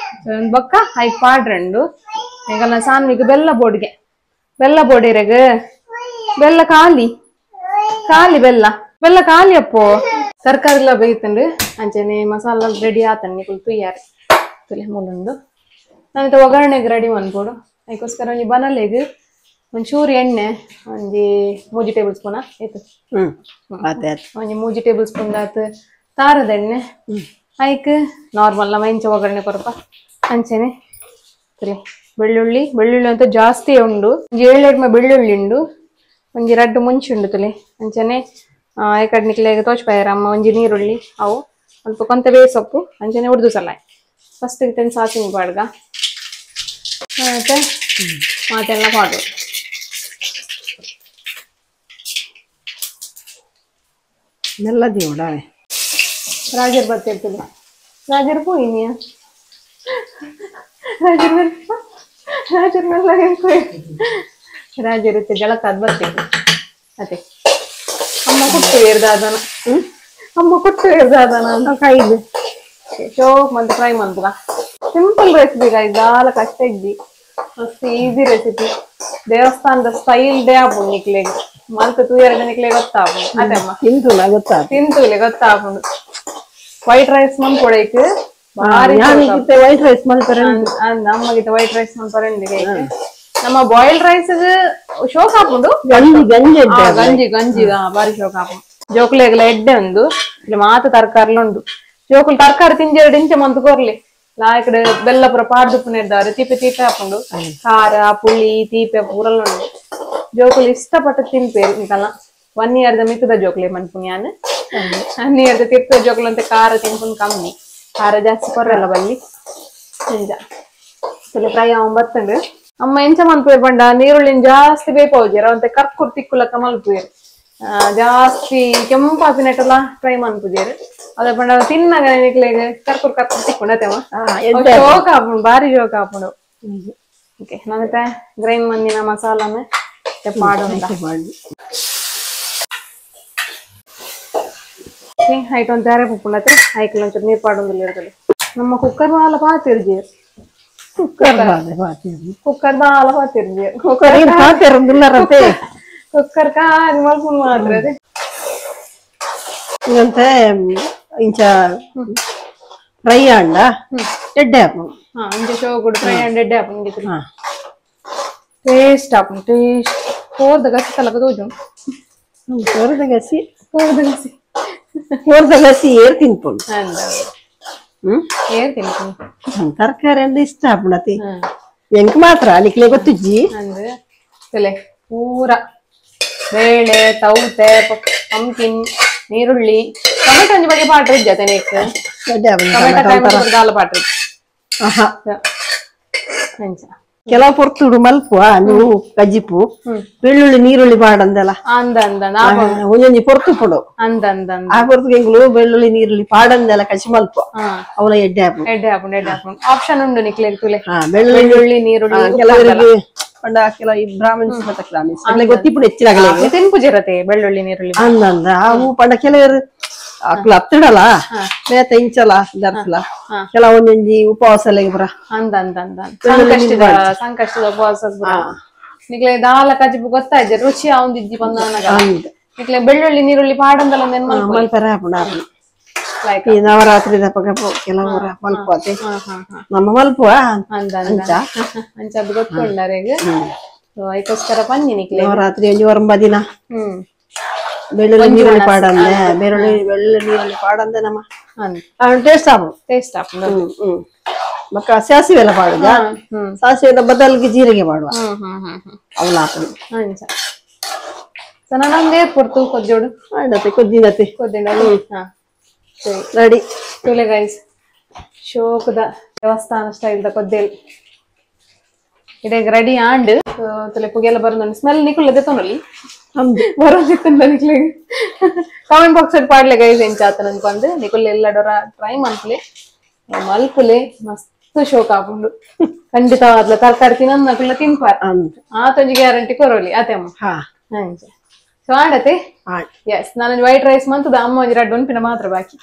ಬೊಕ್ಕ ಐಕ್ ಪಾಡ್ರಂಡು ಈಗಲ್ಲ ಸಾನ್ವಿಗ್ ಬೆಲ್ಲ ಬೋಡ್ಗೆ ಬೆಲ್ಲ ಬೋಡಿರೆಗ್ ಬೆಲ್ಲ ಖಾಲಿ ಖಾಲಿ ಬೆಲ್ಲ ಬೆಲ್ಲ ಖಾಲಿ ಅಪ್ಪೋ ತರಕಾರಿ ಎಲ್ಲ ಬೇಯ್ತಂಡು ಅಂಚೆನೆ ಮಸಾಲ ರೆಡಿ ಆತಂడి ತುಯ್ಯಾರೆ ತುಲೆ ಮುಲುಂಡು. ನಾನಿತ ಒಗ್ಗರಣೆಗೆ ರೆಡಿ ಮನ್ಪೊಡು. ಅದಕ್ಕೋಸ್ಕರ ಒಂಜಿ ಬನಲೆಗ್ ಒಂಚೂರು ಎಣ್ಣೆ ಒಂಜಿ ಮೂಜಿ ಟೇಬಲ್ ಸ್ಪೂನ್ ಆಯ್ತು ಒಂಜಿ ಮೂಜಿ ಟೇಬಲ್ ಸ್ಪೂನ್ ಆತು ತಾರದ ಎಣ್ಣೆ ಐಕ್ ನಾರ್ಮಲ್ ನಮ್ಮ ಇಂಚ ಒಗ್ಗರಣೆ ಕೊರಪ ಅಂಚೆನೆ ತುಲೆ ಬೆಳ್ಳುಳ್ಳಿ ಬೆಳ್ಳುಳ್ಳಿ ಅಂತ ಜಾಸ್ತಿ ಉಂಡು ಒಂಜಿ ಏಳೆಡ್ಮ ಬೆಳ್ಳುಳ್ಳಿ ಉಂಡು ಒಂಜಿ ರಡ್ಡು ಮುಂಚಿ ಉಂಡು ತುಲೆ ಅಂಚೆನೆ ಏಕಡ್ ನಿಕ್ಲೆಗ್ ತೋಚ್ಪಾಯರ ಅಮ್ಮ ಒಂಜಿ ನೀರುಳ್ಳಿ ಅವು ಸ್ವಲ್ಪ ಕೊಂತ ಬೇಸೊಪ್ಪು ಅಂಚೆನೆ ಉರ್ದು ಸಲಾಯ್. ಫಸ್ಟ್ ಇತ್ತೇನು ಸಾಸಿವೆ ಪಾಡ್ಗ ಮತ್ತೆ ಮಾತೆಲ್ಲ ಪಾಡು. ಮೆಲ್ಲದಿ ರಾಜರ್ ಬರ್ತಿರ್ತದೆ ರಾಜರ್ ಪೋಯಿನಿಯ ರಾಜರ್ ರಾಜರ್ ಮೆಲ್ಲ ರಾಜರ್ ಇತ್ತೆ ಜಳಕ ಅದ್ ಬರ್ತಿತ್ತು ಅದೇ ಅಮ್ಮ ಕೊಟ್ಟು ಏರ್ದಾದನ ಅಮ್ಮ ಕೊಟ್ಟು ಏರ್ದಾದನ ಅಂತ ಕೈದು ಶೋಕ್ ಮಂತ ಫ್ರೈ ಮನ್ಪುಗ. Simple recipe guys ದಾಲ ಕಷ್ಟ ಇದ್ದಿ ಮಸ್ತ್ ಈಸಿ ರೆಸಿಪಿ. ದೇವಸ್ಥಾನದ ಸ್ಟೈಲ್ ಡೇ ಆಪುಂಡು ನಿಕ್ಲೆಗ್ ಮಲ್ತ್ ತೂಯರಡ ನಿಕ್ಲೆ ಗೊತ್ತಾಪುಂಡು ಅದೇ ಅಮ್ಮ ತಿಂತುಲ ಗೊತ್ತಾ ತಿಂತುಲೆ ಗೊತ್ತಾಪುಂಡು. ವೈಟ್ ರೈಸ್ ಮನ್ಪೊಡೈಕ್ ಭಾರಿ ವೈಟ್ ರೈಸ್ ಮಲ್ಪರೆ ನಮ್ಮಗಿತ ವೈಟ್ ರೈಸ್ ಮನ್ಪರೆ ನಮ್ಮ ಬಾಯ್ಲ್ಡ್ ರೈಸ್ ಶೋಕ್ ಆಪುಂಡು ಗಂಜಿ ಗಂಜಿ ಗಂಜಿ ಗಂಜಿ ಭಾರಿ ಶೋಕ್ ಆಪುಂಡು. ಜೋಕುಲೆಗ್ಲ ಎಡ್ಡೆ ಉಂದು ಇಲ್ಲಿ ಮಾತ ತರಕಾರಿಲ ಉಂಡು ಜೋಕುಲು ತರಕಾರಿ ತಿಂಜೆರಡು ಇಂಚ ಮಂತ್ ಕೊರ್ಲಿ ಲಾಯ್ಕಡೆ ಬೆಲ್ಲ ಪೂರ ಪಾಡ್ದು ನೆಡ್ದಾರೆ ತೀಪೆ ತೀಪೆ ಹಾಕೊಂಡು ಖಾರ ಪುಳಿ ತೀಪೆ ಪೂರಲ್ಲ ಉಂಡು ಜೋಕುಲು ಇಷ್ಟಪಟ್ಟು ತಿನ್ಪೇರು ಇಂಕಲ್ಲ. 1 ಇಯರ್ದ ಮಿಕ್ಕದ ಜೋಕುಲೆ ಮನ್ಪುನಿ ಯಾನ್ 1 ಇಯರ್ದ ತಿರ್ತ ಜೋಕುಲು ಅಂತ ಖಾರ ತಿನ್ಪುನ್ ಕಮ್ಮಿ ಖಾರ ಜಾಸ್ತಿ ಕೊರ್ರಲ್ಲ ಬಲ್ಲಿ ನಿಜ ಫ್ರೈ ಅವ ಬತ್ತಂಡು. ಅಮ್ಮ ಎಂಚ ಮನ್ಪುವೇರು ಪಂಡ ನೀರುಳ್ಳಿನ ಜಾಸ್ತಿ ಬೇಪಾವುಜೆರ್ ಅವಂತೆ ಕರ್ಕುರ್ ತಿಕ್ಕುಲಕ್ಕ ಮಲ್ಪುವೇರು ಜಾಸ್ತಿ ಕೆಂಪಾಪಿನಟ್ಟಲ್ಲ ಫ್ರೈ ಮನ್ಪುಜೆರ್ ಅದ ಪಂಡ ತಿನ್ನಾಗ ನಿಕ್ಲೆಗ್ ಕರ್ಕುರ್ ಕರ್ಕುರ್ ತಿಕ್ಕೊಂಡತೆಮ್ಮ ಶೋಕ್ ಆಪುಂಡು ಭಾರಿ ಶೋಕ್ ಆಪುಂಡು. ಓಕೆ ನಾನೈತೆ ಗ್ರೈಂಡ್ ಮಂದಿನ ಮಸಾಲಾನ ಪಾಡೋಣ. ಐಟ್ ಒಂದು ದಾರೆ ಪುಪ್ಪುಂಡತ್ತೆ ಐಕ್ಲ ಒಂಚೂರು ನೀರು ಪಾಡೊಂದಿಲ್ಲ ಇರ್ತದೆ. ನಮ್ಮ ಕುಕ್ಕರ್ ದಾಲ ಪಾತಿರ್ಜಿ ಕುಕ್ಕರ್ ಕುಕ್ಕರ್ ದಾಲ ಪಾತಿರ್ಜಿ ಕುಕ್ಕರ್ ಕುಕ್ಕರ್ ಕಾದು ಮಲ್ಪುಂಡು ಮಾತ್ರ ಅದೇ ಇಂತೆ ಇಂಚ ಫ್ರೈ ಆಂಡ ಎಡ್ಡೆ ಆಪುಂಡು. ಇಂಚ ಶೋಕುಡು ಫ್ರೈ ಆಂಡ ಎಡ್ಡೆ ಆಪುಂಡು ಟೇಸ್ಟ್ ಆಪುಂಡು ಟೇಸ್ಟ್ ಕೋರ್ದ ಗಸಿ ತಲಕ ತೋಜು ಕೋರ್ದ ಗಸಿ ಕೋರ್ದ ಗಸಿ ಕೋರ್ದ ಗಸಿ ಏರ್ ತಿನ್ಪುಂಡು ಏರ್ ತಿನ್ಪುಂಡು ತರಕಾರಿ ಅಂದ್ರೆ ಇಷ್ಟ ಆಪುಂಡತಿ ಎಂಕ್ ಮಾತ್ರ ನಿಕ್ಲೆ ಗೊತ್ತುಜ್ಜಿ ಅಂದ್ರೆ ತಲೆ ಪೂರ ಬೇಳೆ ತೌತೆ ಪಂಪ್ಕಿನ್ ನೀರುಳ್ಳಿ ಟೊಮೆಟೊ ಒಂಜಿ ಬಗ್ಗೆ ಪಾಟ್ರೆ ಇಜ್ಜ ತೆನೆಕ್ ಟೊಮೆಟೊ ದಾಲ ಪಾಟ್ರೆ ಅಂಚ ಕೆಲವು ಪೊರ್ತುಡು ಮಲ್ಪುವ ನೀವು ಕಜ್ಜಿಪು ಬೆಳ್ಳುಳ್ಳಿ ನೀರುಳ್ಳಿ ಪಾಡಂದಲ್ಲ ಅಂದ ಅಂದ ಒಂಜೊಂಜಿ ಪೊರ್ತು ಪುಡು ಅಂದ ಅಂದ ಆ ಪೊರ್ತುಗೆ ಎಂಗ್ಲು ಬೆಳ್ಳುಳ್ಳಿ ನೀರುಳ್ಳಿ ಪಾಡಂದೆಲ್ಲ ಕಜ್ಜಿ ಮಲ್ಪುವ ಅವಳ ಎಡ್ಡೆ ಆಪುಂಡು ಎಡ್ಡೆ ಆಪುಂಡು ಎಡ್ಡೆ ಆಪುಂಡು ಆಪ್ಷನ್ ಉಂಡು ನಿಕ್ಲೆಗ್ ತುಲೆ ಬೆಳ್ಳುಳ್ಳಿ ನೀರುಳ್ಳಿ ಕೆಲವರಿಗೆ ಪಂಡ ಕೆಲವು ಈ ಬ್ರಾಹ್ಮಣ್ಸ್ ಮತ್ತೆ ಗೊತ್ತಿಪ್ಪುಡು ಹೆಚ್ಚಿನಾಗಲೇ ತಿನ್ಪುಜಿರತೆ ಬೆಳ್ಳುಳ್ಳಿ ನೀರುಳ್ಳಿ ಅಂದ ಅಂದ ಅವು ಪಂಡ ಕೆಲವರು ಅಕ್ಲು ಅತ್ತಿಡಲ ಮೇತ ಇಂಚಲ ದರ್ಸಲ ಕೆಲವೊಂದೊಂಜಿ ಉಪವಾಸ ಪುರ ಅಂದ ಅಂದ ಅಂದ ಸಂಕಷ್ಟದ ಸಂಕಷ್ಟದ ಉಪವಾಸ ನಿಕ್ಲೆ ದಾಲ ಕಜ್ಜಿಪು ಗೊತ್ತಾಯ್ತು ರುಚಿ ಅವಂದಿಜ್ಜಿ ಬಂದ ನಿಕ್ಲೆ ಬೆಳ್ಳುಳ್ಳಿ ನೀರುಳ್ಳಿ ಪಾಡಂದಲ್ಲ ಮಲ್ಪರೆ ಆಪುಂಡು ಆಪುಂಡು. ಈ ನವರಾತ್ರಿ ದಪಗ ಕೆಲವರ ಮಲ್ಪುವತೆ ನಮ್ಮ ಮಲ್ಪುವ ಅಂಚ ಅಂಚ ಅದು ಗೊತ್ತುಂಡರೆಗ್ ಐಕೋಸ್ಕರ ಪನ್ನಿ ನಿಕ್ಲೆ ನವರಾತ್ರಿ ಒಂಜಿ ಒರಂಬ ದಿನ ಬೆಳ್ಳುಳ್ಳಿ ನೀರುಳ್ಳಿ ಪಾಡಂದೆ ಬೆಳ್ಳುಳ್ಳಿ ಬೆಳ್ಳುಳ್ಳಿ ನೀರುಳ್ಳಿ ಪಾಡಂದೆ ನಮ್ಮ ಟೇಸ್ಟ್ ಆಪು ಟೇಸ್ಟ್ ಆಪು ಬೊಕ್ಕ ಸಾಸಿವೆ ಎಲ್ಲ ಪಾಡುದ ಸಾಸಿವೆ ಬದಲಿಗೆ ಜೀರಿಗೆ ಮಾಡುವ ಅವಲ ಆಪುಂಡು ಅಂಚ ಸೊ ನಾನು ಏರ್ಪೊಡ್ತು ಕೊಜ್ಜೋಡು ಆಂಡತೆ ಕೊದ್ದಿನತೆ ಕೊದ್ದಿಂಡ ರೆಡಿ ತುಲೆ ಗೈಸ್ ಶೋಕದ ದೇವಸ್ಥಾನ ಸ್ಟೈಲ್ ದ ಕೊದ್ದೆಲ್ ಇಡೀ ರೆಡಿ ಆಂಡ್ ತುಲೆ ಪುಗೆಲ್ಲ ಬರೋದು ಸ್ಮೆಲ್ ನಿಕುಲ್ಲದೆ ತೊನಲಿ ಬರೋದಿತ್ತಂಡ ನಿಕ್ಲೆ ಕಾಮೆಂಟ್ ಬಾಕ್ಸ್ ಅಲ್ಲಿ ಪಾಡ್ಲೆ ಗೈಸ್ ಎಂಚಾತನ ಅನ್ಕೊಂಡ್ ನಿಕುಲ್ ಎಲ್ಲ ಡೊರ ಟ್ರೈ ಮನ್ಪುಲೆ ಮಲ್ಪುಲೆ ಮಸ್ತ್ ಶೋಕ ಆಪುಂಡು ಖಂಡಿತವಾದ್ಲ ತರಕಾರಿ ತಿನ್ನೋದು ನಕುಲ್ಲ ತಿನ್ಪಾರ ಆತೊಂಜಿ ಗ್ಯಾರಂಟಿ ಕೊರೋಲಿ ಅತೆಮ್ಮ ಅಂಚ ಸೊ ಆಡತೆ ಎಸ್ ನಾನು ವೈಟ್ ರೈಸ್ ಮಂತದ ಅಮ್ಮ ಒಂಜಿ ರಡ್ಡ್ ಉನ್ಪಿನ ಮಾತ್ರ ಬಾಕಿ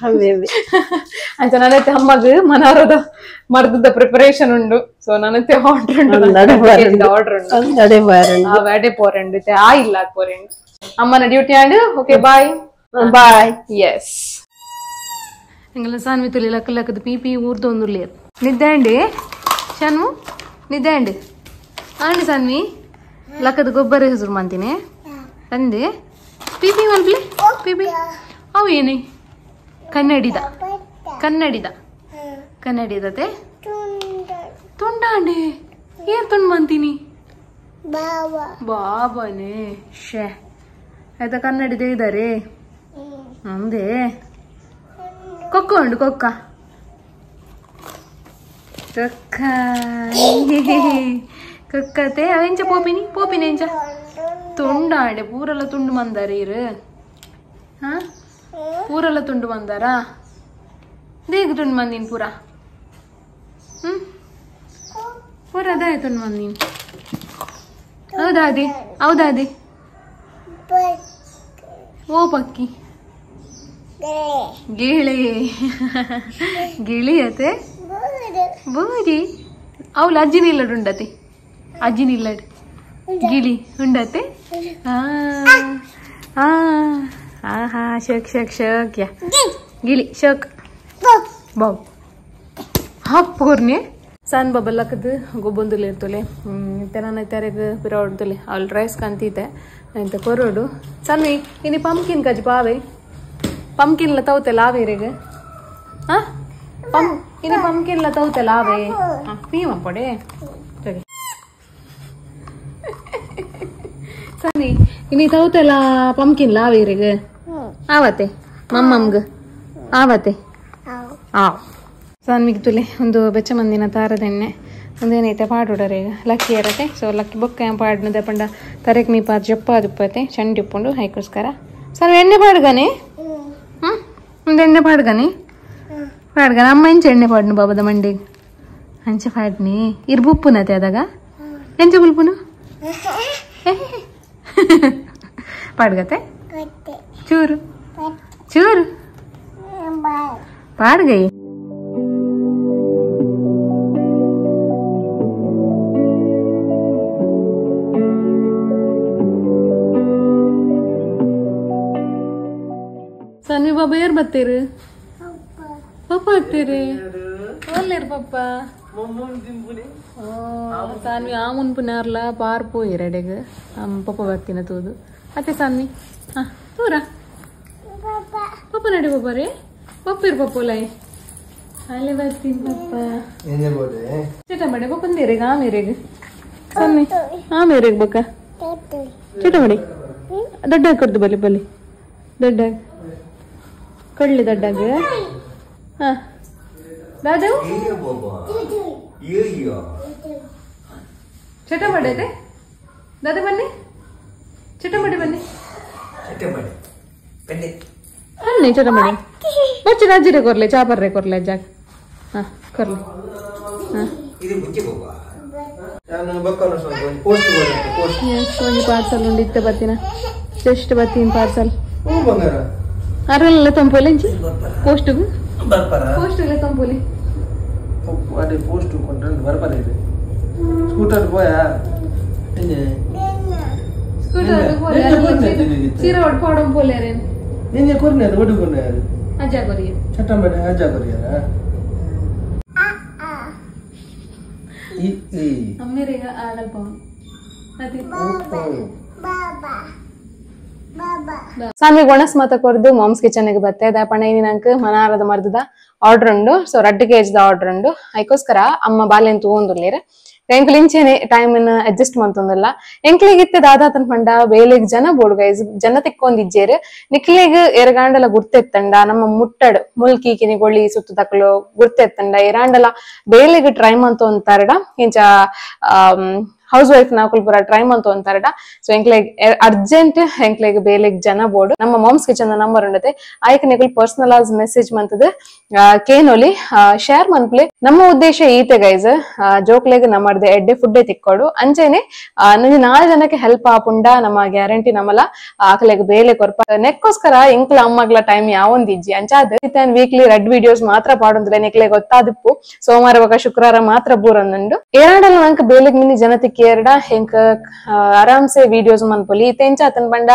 ಅಂಚ ನನ್ನತ್ತೆ ಅಮ್ಮಗ್ ಮನಾರದ ಮರ್ದದ ಪ್ರಿಪರೇಷನ್ ಉಂಡು ಸೊ ನನ್ನತ್ತೆ ಆರ್ಡರ್ ಉಂಡು ಆರ್ಡರ್ ಉಂಡು ಆ ಪೋರೆಂಡು ಆ ಇಲ್ಲ ಪೋರೆಂಡು ಅಮ್ಮನ duty and okay bye bye yes ಎಂಗಲ ಸಾನ್ವಿ ತುಲಿ ಲಕ್ಕ ಲಕ್ಕದ ಪಿ ಪಿ ಊರ್ದೊಂದುಲ್ಲೇರ್ ನಿದ್ದೆ ಅಂಡಿ ಶಾನು ನಿದ್ದೆ ಅಂಡಿ ಆಂಡಿ ಸಾನ್ವಿ ಲಕ್ಕದ ಗೊಬ್ಬರ ಹೆಸರು ಮಂತೀನಿ ಅಂದೆ ಪಿ ಪಿ ಮಲ್ಪ್ಲೆ ಪಿ ಪಿ ಅವು ಏನೇ ಕನ್ನಡಿದ ಕನ್ನಡಿದ ಕನ್ನಡಿದತೆ ತುಂಡಾಂಡಿ ಏನ್ ತುಂಡು ಮಂತೀನಿ ಬಾಬಾನೇ ಶೇ ಆಯ್ತಾ ಕನ್ನಡಿದ ಇದ್ದಾರೆ ಅಂದೆ ಕೊಕ್ಕ ಉಂಡು ಕೊಕ್ಕ ಕೊಕ್ಕ ಕೊಕ್ಕತೆ ಅವೆಂಚ ಪೋಪಿನಿ ಪೋಪಿನಿ ಎಂಚ ತುಂಡಾಂಡೆ ಪೂರೆಲ್ಲ ತುಂಡು ಮಂದಾರ ಇರು ಹಾ ಪೂರೆಲ್ಲ ತುಂಡು ಮಂದಾರಾ ದೇಗ ತುಂಡು ಮಂದಿನ ಪೂರ ಪೂರ ಅದೇ ತುಂಡು ಮಂದಿನ ಹೌದಾ ಅದೇ ಹೌದಾ ಅದೇ ಓ ಪಕ್ಕಿ ಗಿಳಿ ಗಿಳಿ ಅತೆ ಬೂರಿ ಅವಳು ಅಜ್ಜಿನ ಇಲ್ಲಡು ಉಂಡತೆ ಅಜ್ಜಿನ ಇಲ್ಲಡು ಗಿಳಿ ಉಂಡತೆ ಹಾ ಹಾ ಶೋಕ್ ಶೋಕ್ ಶೋಕ್ ಯಾ ಗಿಳಿ ಶೋಕ್ ಬಾವ್ ಹಾಪ್ ಕೊರ್ನೆ ಸಣ್ಣ ಬಬ್ಬಲ್ಲಕ್ಕದು ಗೊಬ್ಬೊಂದುಲೆ ಇರ್ತೊಲೆ ತೆನಾನ ತೆರೆಗ್ ಪಿರವಡ್ದೊಲೆ ಅವಳು ರೈಸ್ ಕಂತೀತೆ ಎಂತ ಕೊರೋಡು ಸನ್ವಿ ಇನಿ ಪಂಪ್ಕಿನ್ ಕಜ್ ಪಾವೆ ಪಂಪ್ಕಿನ್ ಲ ತೌತೆ ಲಾವೇರೆಗ್ ಹಾ ಪಂ ಇನಿ ಪಂಪ್ಕಿನ್ ಲ ತೌತೆ ಲಾವೆ ಪೀಮ ಪೊಡೆ ಸನ್ವಿ ಇನಿ ತೌತೆಲ ಪಂಪ್ಕಿನ್ ಲಾವೇರೆಗ್ ಆವತೆ ಮಮ್ಮಮ್ಗ್ ಆವತೆ ಆವ್ ಸಾನ್ವಿಗ್ ತುಲೆ ಒಂದು ಬೆಚ್ಚ ಮಂದಿನ ತಾರದೆಣ್ಣೆ ಒಂದೇನೈತೆ ಪಾಡುಡರೆ ಈಗ ಲಕ್ಕಿ ಇರತ್ತೆ ಸೊ ಲಕ್ಕಿ ಬೊಕ್ಕ ಪಾಡ್ನದೆ ಪಂಡ ತರೆಕ್ ಮೀಪ ಜಪ್ಪ ಅದುಪ್ಪತೆ ಚಂಡಿ ಉಪ್ಪುಂಡು ಹೈಕೋಸ್ಕರ ಸರ್ ಎಣ್ಣೆ ಪಾಡ್ಗಾನೆ ಹ್ಞೂ ಒಂದು ಎಣ್ಣೆ ಪಾಡ್ಗಾನೆ ಪಾಡ್ಗಾನೆ ಅಮ್ಮ ಎಂಚ ಎಣ್ಣೆ ಪಾಡ್ನು ಬಾಬದ ಮಂಡಿಗೆ ಅಂಚೆ ಪಾಡ್ನಿ ಇರ್ ಬುಪ್ಪುನತೆ ಅದಾಗ ಎಂಚ ಬುಲ್ಪುನು ಪಾಡ್ಗತೆ ಚೂರು ಚೂರು ಪಾಡ್ಗೈ ಸನ್ವಿ ಬಾಬಾ ಯಾರು ಬರ್ತೀರಿ ಪಪ್ಪ ಬರ್ತೀರಿ ಒಲ್ಲೇರು ಪಪ್ಪ ಸಾನ್ವಿ ಆ ಮುನ್ಪುನಾರ್ಲ ಪಾರ್ ಪೋಯಿರ ಅಡೆಗ್ ಪಪ್ಪ ಬರ್ತೀನ ತೂದು ಅತ್ತೆ ಸಾನ್ವಿ ಹಾ ತೂರ ಪಪ್ಪ ನಡಿ ಪಪ್ಪ ರೇ ಪಪ್ಪ ಇರು ಪಪ್ಪ ಲೈ ಅಲ್ಲೇ ಬರ್ತೀನಿ ಪಪ್ಪ ಚಟ ಮಾಡಿ ಪಪ್ಪಂದಿರೇಗ ಆ ಮೇರೆಗ್ ಸಾನ್ವಿ ಆ ಮೇರೆಗ್ ಬಕ್ಕ ಚಟ ಮಾಡಿ ದೊಡ್ಡ ಕೊಡ್ದು ಬಲಿ ಬಲಿ ದೊಡ್ಡ ಕೊಡ್ಲಿ ದೊಡ್ಡಾಗ ಹಾ ದಾದಾ ಚಟ ಮಾಡೈತೆ ದಾದಾ ಬನ್ನಿ ಚಟ ಮಾಡಿ ಬನ್ನಿ ಬನ್ನಿ ಚಟ ಮಾಡಿ ಬಚ್ಚ ರಾಜಿರೆ ಕೊರ್ಲೆ ಚಾಪರ್ರೆ ಕೊರ್ಲೆ ಜಾಗ ಹಾ ಕೊರ್ಲೆ ಒಂಜಿ ಪಾರ್ಸಲ್ ಉಂಡು ಇತ್ತೆ ಬತ್ತಿನ ಜಸ್ಟ್ ಬತ್ತೀನಿ ಪಾರ್ಸಲ್ ಅರಲ್ಲ ತಂಪೋಲೆ ಇಂಚಿ ಪೋಸ್ಟ್ಗು ಪೋಸ್ಟ್ಗೆ ತಂಪೋಲೆ ಅದೇ ಪೋಸ್ಟ್ ಕೊಂಡ್ರೆ ಬರ್ಪರ ಇದೆ ಸ್ಕೂಟರ್ ಪೋಯಾ ಸ್ಕೂಟರ್ ಪೋಲೆ ಚೀರ ಒಡ್ ಪಾಡಂ ಪೋಲೆ ರೇನ್ ನಿನ್ನೆ ಕೊರ್ನೆ ಅದು ಒಡು ಕೊರ್ನೆ ಅದು ಆ ಅಜ್ಜ ಕೊರಿಯರ್ ಚಟ್ಟಂಬಡೆ ಅಜ್ಜ ಕೊರಿಯರ ಈ ಈ ಅಮ್ಮೇರಿಗೆ ಆಡಲ್ಪ ಅದೇ ಸಾನ್ವಿಗ್ ಒಣಸ್ ಮಾತ ಕೊರ್ದು ಮಾಮ್ಸ್ ಕಿಚನ್ ಗೆ ಬತ್ತೆ ದಾಪಣ ನಂಕ್ ಮನಾರದ ಮರ್ದದ ಆರ್ಡರ್ ಉಂಡು. ಸೊ ರಡ್ಡು ಕೆಜಿ ದ ಆರ್ಡರ್ ಉಂಡು. ಐಕೋಸ್ಕರ ಅಮ್ಮ ಬಾಲೆನ್ ತೂವೊಂದುಲ್ಲೆರ್ ಎಂಕ್ಲು ಇಂಚೆನೆ ಟೈಮ್ ಅಡ್ಜಸ್ಟ್ ಮಂತೊಂದುಲ್ಲ. ಎಂಕ್ಲೆಗ್ ಇತ್ತೆ ದಾದಾತನ್ ಪಂಡ ಬೇಲೆಗ್ ಜನ ಬೋಡು ಗೈಸ್, ಜನ ತಿಕ್ಕೊಂದಿಜ್ಜೆರ್. ನಿಕ್ಲೆಗ್ ಎರಗಾಂಡಲ ಗುರ್ತೆತ್ತಂಡ ನಮ್ಮ ಮುಟ್ಟಡ್ ಮುಲ್ಕಿ ಕಿನಿಗೊಳ್ಳಿ ಸುತ್ತು ತಕಲು ಗುರ್ತೆತ್ತಂಡ ಎರಾಂಡಲ ಬೇಲೆಗ್ ಟ್ರೈ ಮಂತೊಂತಾರಡ ಇಂಚ ಹೌಸ್ ವೈಫ್ ನಾಕುಲ್ ಪೂರ ಟ್ರೈ ಮಂತೊಂತಾರಡ. ಸೊ ಎಂಕ್ಲೆಗ್ ಅರ್ಜೆಂಟ್ ಎಂಕ್ಲೆಗ್ ಬೇಲೆಗ್ ಜನ ಬೋಡು. ನಮ್ಮ moms kitchen number ಉಂಡತೆ ಆಯ್ಕೆ ನಿಕುಲ್ ಪರ್ಸನಲೈಸ್ ಮೆಸೇಜ್ ಮಂತದ ಕೇನೊಲಿ ಶೇರ್ ಮನ್ಪ್ಲೆ. ನಮ್ಮ ಉದ್ದೇಶ ಈತೆ ಗೈಸ್, ಜೋಕ್ಲೆಗ್ ನಮ್ಮರ್ದ ಎಡ್ಡೆ ಫುಡ್ ತಿಕ್ಕೋಡು ಅಂಚೆನೆ ನಂಜಿ 4 ಜನಕ್ಕೆ ಹೆಲ್ಪ್ ಆಪುಂಡ ನಮ್ಮ ಗ್ಯಾರಂಟಿ ನಮ್ಮಲ ಆಕಲೆಗ್ ಬೇಲೆ ಕೊರ್ಪ ನೆಕ್ಕೋಸ್ಕರ ಎಂಕ್ಲ ಅಮ್ಮಗ್ಲ ಟೈಮ್ ಯಾವೊಂದಿಜ್ಜಿ ಅಂಚಾದ್ weekly red videos ಮಾತ್ರ ಪಾಡೊಂದಿಲ್ಲ. ನಿಕ್ಲೆ ಗೊತ್ತಾದಿಪ್ಪು ಸೋಮವಾರ ಬೊಕ ಶುಕ್ರವಾರ ಮಾತ್ರ ಬೂರೊಂದುಂಡು. ಏರಾಂಡಲ ನಂಕ್ ಬೇಲೆಗ್ ಮಿನಿ ಜನ ತಿಕ್ಕಿ ಎರಡ ಹೆಂಕ ಆರಾಮ್ಸೆ ವಿಡಿಯೋಸ್ ಮನ್ಪೊಲಿ. ಇತ್ತೆ ಎಂಚ ಆತನ್ ಪಂಡ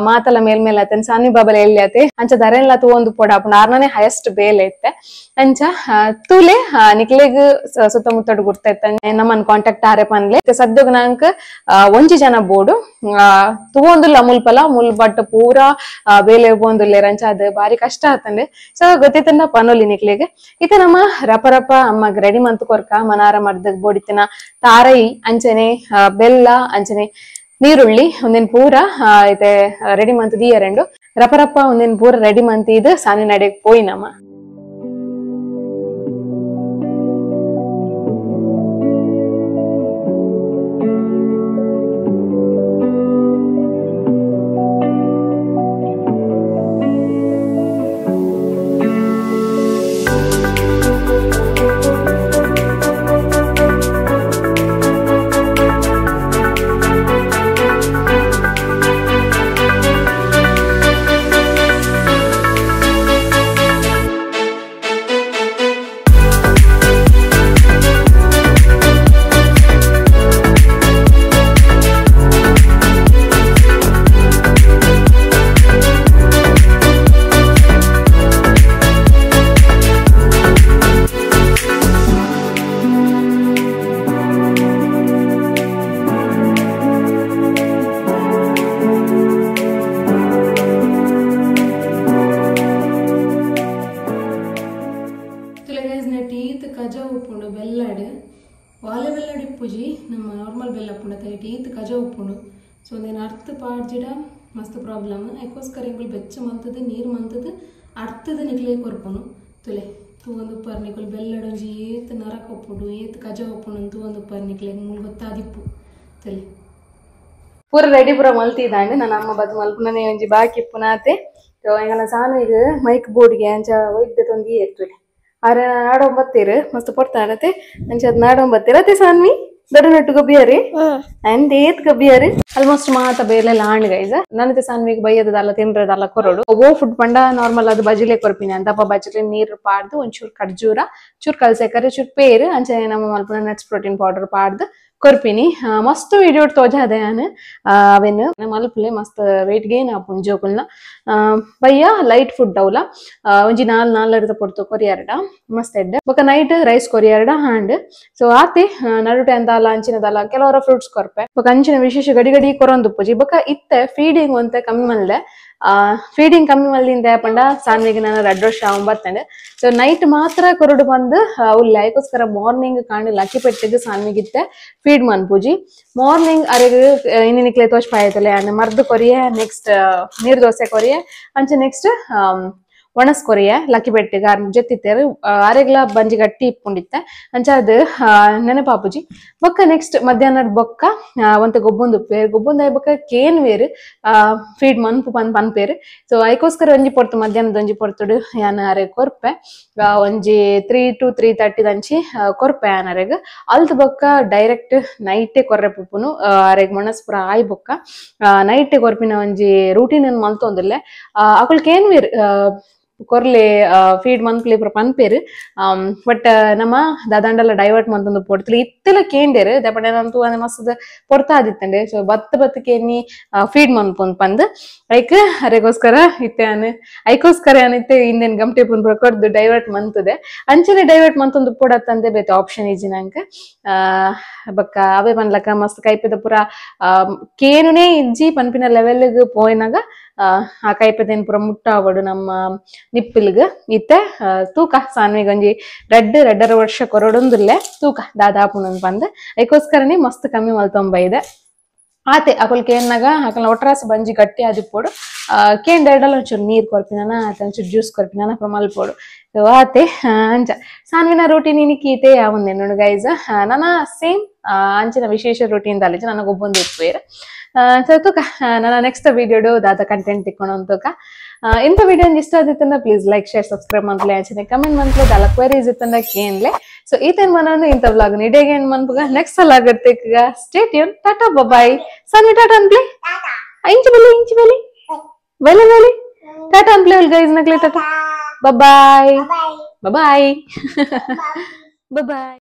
ಮಾತಲ ಮೇಲ್ ಮೇಲ್ ಆತನ್ ಸಾನ್ವಿ ಬಾಬಲ ಎಲ್ಲಿ ಆತೆ ಅಂಚ ದರೆನ್ಲ ತೂವೊಂದು ಪೋಡ ಆಪುಂಡು. ಆರ್ನನೆ ಹೈಯೆಸ್ಟ್ ಬೇಲೆ ಇತ್ತೆ ಅಂಚ ತೂಲೆ ನಿಕ್ಲೆಗ್ ಸುತ್ತಮುತ್ತಡು ಗುರ್ತ ನಮ್ಮನ್ ಕಾಂಟ್ಯಾಕ್ಟ್ ಆರೆ ಪನ್ಲೆ. ಸದ್ಯಗ್ ನಂಕ್ ಒಂಜಿ ಜನ ಬೋಡು ತೂವೊಂದುಲ್ಲ ಮುಲ್ಪಲ ಮುಲ್ ಬಟ್ ಪೂರಾ ಬೇಲೆ ಪೋಂದುಲ್ಲೆರ್ ಅಂಚ ಅದು ಬಾರಿ ಕಷ್ಟ ಆತಂಡೆ. ಸೊ ಗೊತ್ತಿತ್ತಂಡ ಪನೊಲಿ ನಿಕ್ಲೆಗ್. ಇತ್ತೆ ನಮ್ಮ ರಪ ರಪ ಅಮ್ಮಗ್ ರೆಡಿ ಮಂತ್ ಕೊರ್ಕ ಮನಾರ ಮರ್ದಗ್ ಬೋಡಿತ್ತಿನ ತಾರೈ ಅಂಚನೆ ಬೆಲ್ಲ ಅಂಚನೆ ನೀರುಳ್ಳಿ ಒಂದಿನ ಪೂರ ಇತ್ತೆ ರೆಡಿ ಮಂತ್ ದೀಯರೆಂಡು ರಪ ರಪ ಒಂದಿನ ಪೂರ ರೆಡಿ ಮಂತ್ ಇದು ಸಾನಿ ನಡೆಗ್ ಪೋಯಿ ನಮ್ಮ. ಬೆಲ್ಲಡು ವಾಲೆ ಬೆಲ್ಲಡು ಇಪ್ಪುಜಿ ನಮ್ಮ ನಾರ್ಮಲ್ ಬೆಲ್ಲ ಉಪ್ಪುಂಡು ತೈಟ್ ಈತ್ ಕಜ ಉಪ್ಪುಂಡು. ಸೊ ಒಂದೇನು ಅರ್ಥ ಪಾಡ್ಜಿಡ ಮಸ್ತ್ ಪ್ರಾಬ್ಲಮ್. ಅದಕ್ಕೋಸ್ಕರ ಎಂಕುಲು ಬೆಚ್ಚ ಮಂತದ ನೀರು ಮಂತದ ಅರ್ಥದ ನಿಕ್ಲೆ ಕೊರ್ಪುನು ತುಲೆ ತೂವೊಂದು ಉಪ್ಪರ್ ನಿಕುಲು ಬೆಲ್ಲಡು ಒಂಜಿ ಏತ್ ನರಕ ಉಪ್ಪುಂಡು ಏತ್ ಕಜ ಉಪ್ಪುಂಡು ತೂವೊಂದು ಉಪ್ಪರ್ ನಿಕ್ಲೆ ಮೂಲು ಗೊತ್ತಾದಿಪ್ಪು ತುಲೆ ಪೂರ ರೆಡಿ ಪೂರ ಮಲ್ತಿದ್ದಾಂಡೆ. ನನ್ನ ಅಮ್ಮ ಬತ್ತು ಮಲ್ಪುನನೇ ಒಂಜಿ ಬಾಕಿ ಇಪ್ಪುನಾತೆ. ಸೊ ಎಂಗಲ ಸಾನು ಈಗ ಮೈಕ್ ಬೋರ್ಡ್ಗೆ ಅಂಚ ಒಯ್ದ ತೊಂದಿ ತುಲೆ ಅರೆ ನಾಡೊಂಬತ್ತೀರು ಮಸ್ತ್ ಪೊರ್ತಾಡತೆ ಅಂಚ ಅದ್ ನಾಡೊಂಬತ್ತೀರ ಅತೆ ಸಾನ್ವಿ ದೊಡ್ಡ ನಟ್ಟು ಗಬ್ಬಿಯಾರಿ ಅಂಡ್ ಏತ್ ಗಬ್ಬಿಯಾರಿ ಆಲ್ಮೋಸ್ಟ್ ಮಾತ ಬೇಲೆ ಆಂಡ್ ಗೈಸ್. ನನ್ನತೆ ಸಾನ್ವಿಗ್ ಬೈಯದಲ್ಲ ತಿನ್ರದಲ್ಲ ಕೊರಡು ಓ ಫುಡ್ ಪಂಡ ನಾರ್ಮಲ್ ಅದು ಬಜಿಲೆ ಕೊರ್ಪಿನಿ ಅಂತಪ್ಪ ಬಜಿಲೆ ನೀರು ಪಾಡ್ದು ಒಂಚೂರು ಖರ್ಜೂರ ಚೂರು ಕಲ್ಸೆಕರೆ ಚೂರು ಪೇರು ಅಂಚನೆ ನಮ್ಮ ಮಲ್ಪುನ nuts protein powder ಪಾಡ್ದು ಕೊರ್ಪಿನಿ. ಮಸ್ತ್ ವಿಡಿಯೋ ತೋಜಾದೆ ನಾನು ಅವೇನು ಮಲ್ಪಲೆ ಮಸ್ತ್ ವೇಟ್ ಗೇನ್ ಆಪುಂಡು ಜೋಕುಲ್ನ. ಬಯ್ಯ ಲೈಟ್ ಫುಡ್ ಅವಲ ಒಂಜಿ 4-4 ಪೊರ್ತು ಕೊರಿಯರಡ ಮಸ್ತ್ ಎಡ್ಡೆ ಬೊಕ ನೈಟ್ ರೈಸ್ ಕೊರಿಯರಡ ಹಾಂಡ್. ಸೊ ಆತೆ ನಡುಟೆ ಅಂದಾಲ ಅಂಚಿನದಲ್ಲ ಕೆಲವರ ಫ್ರೂಟ್ಸ್ ಕೊರ್ಪೆ ಬೊಕ ಅಂಚಿನ ವಿಶೇಷ ಗಡಿ ಗಡಿ ಕೊರೊಂದುಪ್ಪುಜಿ. ಬೊಕ ಇತ್ತೆ ಫೀಡಿಂಗ್ ಒಂತೆ ಕಮ್ಮಿ ಮಲ್ದೆ. ಫೀಡಿಂಗ್ ಕಮ್ಮಿ ಮಲ್ದಿಂದ ಪಂಡ ಸಾನ್ವಿಗೆ ನಾನು ರಡ್ಡು ವರ್ಷ ಬರ್ತಂಡೆ. ಸೊ ನೈಟ್ ಮಾತ್ರ ಕೊರಡು ಬಂದು ಉಲ್ಲ ಅದಕ್ಕೋಸ್ಕರ ಮಾರ್ನಿಂಗ್ ಕಾಣಿಲ್ಲ ಅಕ್ಕಿ ಪೆಟ್ಟಿಗೆ ಸಾನ್ವಿಗಿತ್ತೆ ಫೀಡ್ ಮನ್ಪೂಜಿ. ಮಾರ್ನಿಂಗ್ ಅರೆಗ್ ಇನ್ನಿಕ್ಲೆ ತೋಚ್ಪಾಯತಲೆ ಅನ್ನ ಮರ್ದು ಕೊರಿಯೆ ನೆಕ್ಸ್ಟ್ ನೀರ್ ದೋಸೆ ಕೊರಿಯೆ ಅಂಚೆ ನೆಕ್ಸ್ಟ್ ಒಣಸ್ ಕೊರಿಯೆ ಲಕ್ಕಿ ಬೆಟ್ಟಿಗೆ ಆರ್ ಜೊತ್ತಿತ್ತೇರು ಆರೆಗ್ಲ ಬಂಜಿ ಗಟ್ಟಿ ಇಪ್ಪುಂಡಿತ್ತೆ ಅಂಚ ಅದು ನೆನಪಾಪುಜಿ. ಬೊಕ್ಕ ನೆಕ್ಸ್ಟ್ ಮಧ್ಯಾಹ್ನದ ಬೊಕ್ಕ ಒಂತೆ ಗೊಬ್ಬೊಂದು ಉಪ್ಪೇರು ಗೊಬ್ಬೊಂದು ಬೊಕ್ಕ ಕೇನ್ ವೇರು ಫೀಡ್ ಮನ್ಪು ಪನ್ ಪನ್ಪೇರು. ಸೊ ಐಕೋಸ್ಕರ ಒಂಜಿ ಪೊರ್ತು ಮಧ್ಯಾಹ್ನದ ಒಂಜಿ ಪೊರ್ತುಡು ಯಾನ್ ಅರೆ ಕೊರ್ಪೆ ಒಂಜಿ 3 to 3:30 ದಂಚಿ ಕೊರ್ಪೆ ಯಾನ್ ಅರೆಗ್. ಅಲ್ತ್ ಬೊಕ್ಕ ಡೈರೆಕ್ಟ್ ನೈಟೇ ಕೊರ್ರೆ ಪುಪ್ಪುನು ಅರೆಗ್ ಮಣಸ್ ಪೂರ ಆಯ್ ಬೊಕ್ಕ ನೈಟೇ ಕೊರ್ಪಿನ ಒಂಜಿ ರೂಟೀನ್ ಮಲ್ತೊಂದಿಲ್ಲೆ. ಅಕುಲ್ ಕೇನ್ ವೇರು ಕೊರ್ಲೆ ಫೀಡ್ ಮನ್ಪ್ಲೆ ಪೂರ ಪನ್ಪೇರು ಬಟ್ ನಮ್ಮ ದಾದಾಂಡಲ ಡೈವರ್ಟ್ ಮಂತೊಂದು ಪೊಡ್ತಲೆ ಇತ್ತೆಲ ಕೇಂಡೇರು ದಪಡೆ ನಂತು ಅಂದೆ ಮಸ್ತ್ ಪೊರ್ತಾದಿತ್ತಂಡೆ ಸೊ ಬತ್ತ ಬತ್ತ ಕೇನಿ ಫೀಡ್ ಮನ್ಪೊಂದು ಪಂದ್ ಐಕ್ ಅರೆಗೋಸ್ಕರ ಇತ್ತೆ ಅನ್ ಐಕೋಸ್ಕರ ಅನಿತ್ತೆ ಇಂದೇನ್ ಗಮಟೆ ಪುನ್ ಪೂರ ಕೊರ್ದು ಡೈವರ್ಟ್ ಮಂತದೆ ಅಂಚನೆ ಡೈವರ್ಟ್ ಮಂತೊಂದು ಪೊಡತ್ತಂದೆ ಬೇತೆ ಆಪ್ಷನ್ ಇಜ್ಜಿ ನಂಗೆ ಬಕ್ಕ ಅವೇ ಪನ್ಲಕ ಮಸ್ತ್ ಕೈಪೆದ ಪೂರ ಕೇನುನೇ ಇಜ್ಜಿ ಪನ್ಪಿನ ಲೆವೆಲ್ಗ್ ಪೋಯಿನಾಗ ಆ ಕೈಪೆದೇನ್ ಪೂರ ಮುಟ್ಟಾವಡು ನಮ್ಮ ನಿಪ್ಪಿಲ್ಗ್ ಇತ್ತೆ ತೂಕ ಸಾನ್ವಿ ಗಂಜಿ ರೆಡ್ ರೆಡ್ಡರ ವರ್ಷ ಕೊರಡೊಂದುಲ್ಲೆ ತೂಕ ದಾದಾಪುನಂದ್ ಪಂದ್ ಐಕೋಸ್ಕರನೇ ಮಸ್ತ್ ಕಮ್ಮಿ ಮಲ್ತೊಂಬ ಇದೆ ಆತೆ ಅಕುಲ್ ಕೇನ್ನಾಗ ಅಕಲ್ನ ಒಟ್ರಾಸಿ ಬಂಜಿ ಗಟ್ಟಿ ಆದಿಪ್ಪೋಡು ಕೇಂಡ ಎರಡಲ್ಲ ಒಂಚೂರು ನೀರು ಕೊರ್ಪಿನಾನ ಆತೆ ಒಂಚೂರು ಜ್ಯೂಸ್ ಕೊರ್ಪಿನಾನ ಅಪ್ಪ ಮಲ್ಪೋಡು ಆತೆ ಅಂಚ ಸಾನ್ವಿನ ರೋಟಿ ನೀನಿಕೀತೆ ಯಾವಂದೆ ನೋಡು ಗೈಸ್ ನನ್ನ ಸೇಮ್ ಅಂಚಿನ ವಿಶೇಷ ರೋಟೀನ್ ದಾಲಿಜ ನನಗೊಬ್ಬೊಂದು ಇಪ್ಪೇರು ಸೊ ತೂಕ ನನ್ನ ನೆಕ್ಸ್ಟ್ ವಿಡಿಯೋಡು ದಾದ ಕಂಟೆಂಟ್ ತಿಕ್ಕೊಂಡು ಅಂತೂಕ ಇಂಥ ವಿಡಿಯೋ ಇಷ್ಟ ಆದಿತ್ತಂದ್ರೆ ಪ್ಲೀಸ್ ಲೈಕ್ ಶೇರ್ ಸಬ್ಸ್ಕ್ರೈಬ್ ಮಂತ್ಲೆ ಅಂಚನೆ ಕಮೆಂಟ್ ಮಂತ್ಲೆ ದಾಲ ಕ್ವೆರೀಸ್ ಇತ್ತಂದ್ರೆ ಕೇನ್ಲೆ ಸೊ ಈತೇನ್ ಮನೋನು ಇಂಥ ವ್ಲಾಗ್ ನಿಡೇಗೆ ಏನ್ ಮನ್ಪುಗ ನೆಕ್ಸ್ಟ್ ಸಲ ಆಗತ್ತೆ stay tune tata bye Sanvi tata ಅನ್ಪ್ಲೆ ಇಂಚು ಬಲಿ ಇಂಚು ಬಲಿ ಬಲೆ ಬಲೆ ಟಾಟಾ ಅನ್ಪ್ಲೆ ಗೈಸ್ ನಕ್ಲೆ ಟಾಟಾ ಬಾಯ್ ಬಾಯ್ ಬಾಯ್.